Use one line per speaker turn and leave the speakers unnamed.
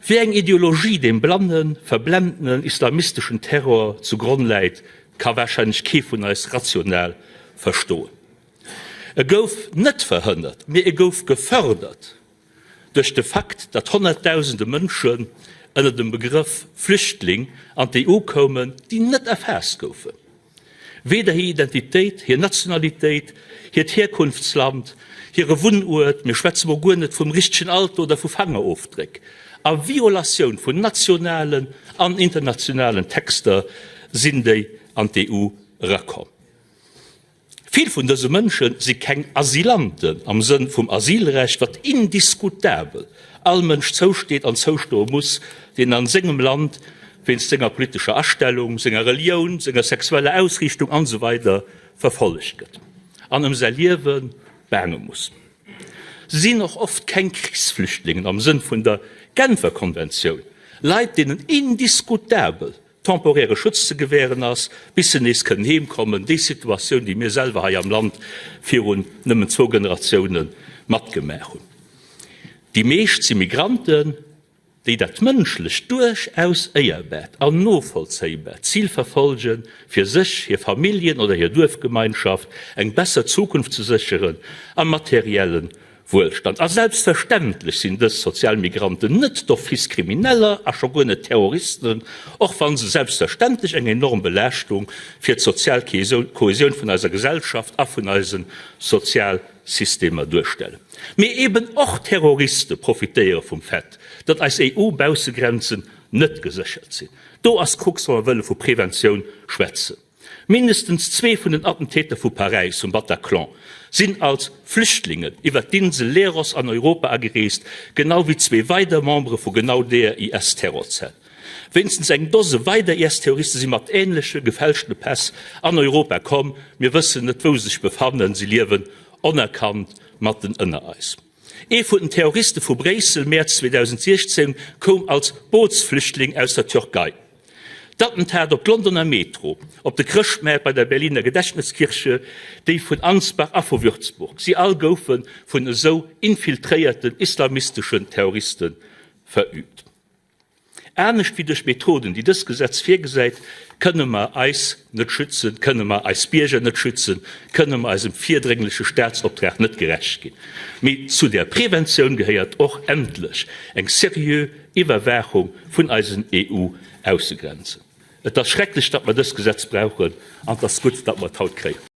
Wéi eng Ideologie deem blannen, verblendenen islamisteschen Terror zu Gronn läit, ka warscheinlech kee vun eis rational verstoen. E gouf net verhënnert, mee e gouf gefërdert duerch de Fakt, datt honnertdausende Mënschen ënner dem Begrëff Flüchtling an d'EU koumen, déi net erfaasst goufen. Weder hir Identitéit, hir Nationalitéit, hiert Hierkunftsland, hire Wunnuert, mir schwätze mol guer net vum richtegen Alter oder vu Fangerofdréck, a Violatioun vun nationalen an internationalen Texter sinn déi an d'EU erakomm. Vill vun dëse Mënsche si keng Asylanten am Sënn vum Asylrecht, wat indiskutabel all Mënsch zousteet an zoustoe muss, deen an sengem Land wéinst senger politescher Astellung, senger Relioun, senger sexueller Ausriichtung an esou weider verfollegt gëtt an ëm säi Liewe baange muss. Se sinn och oft keng Krichsflüchtlingen am Sënn vun der Genfer Konventioun, Leit, deenen indiskutabel temporäre Schutz ze gewähren ass, bis se nees kënnen heem kommen, déi Situatioun, déi mir selwer hei am Land virun nëmmen zwou Generatioune matgemaach hunn. Déi meescht si Migranten, déi dat mënschlecht, duerchaus éierbart an novollzéibart Zil verfolgen, fir sech, hir Familljen oder hir Duerfgemeinschaft eng besser Zukunft ze sécheren a materielle Wuelstand. A selbstverständlech sinn dës Sozialmigranten net d'office Krimineller a scho guer net Terroristen, och wa se selbstverständlech eng enorm Belaaschtung fir d'sozial Kohesioun vun eiser Gesellschaft a vun eise Sozialsystemer duerstellen. Mee eben och Terroriste profitéiere vum Fait, datt eis EU-Baussegrenzen net geséchert sinn. Do ass d'Krux, wa mer wëlle vu Preventioun schwätzen. Mindestens zwee vun den Attentäter vu Paräis, vum Bataclan, sinn als Flüchtlingen iwwer d'Insel Leros an Europa agereest, genau wéi zwee weider Membere vu genau deeër IS-Terrorzell. Wéinstens eng Dose weider IS-Terroriste si mat änleche gefälschtene Päss an Europa komm. Mir wëssen net, wou se sech befannen, si liewen onerkannt matten ënner eis. Ee vun den Terroriste vu Bréissel, Mäerz 2016, koum als Bootsflüchtling aus der Türkei. D'Attentat op d'Londoner Metro, op de Chrëschtmaart bei der Berliner Gedächtniskirche, déi vun Ansbach a vu Würzburg, si all goufe vun esou infiltréierten islamisteschen Terroriste verüübt. Anescht wéi duerch d'Methoden, déi dëst Gesetz virgesäit, kënne mer eis net schützen, kënne mer eis Bierger net schützen, kënne mer eisem virdréngleche Staatsoptrag net gerecht ginn. Mee zu där Preventioun gehéiert och endlech eng seriö Iwwerwaachung vun eisen EU-Aussegrenzen. Et ass schrecklech, datt mer dëst Gesetz brauchen, an et ass gutt, datt mer et haut kréien.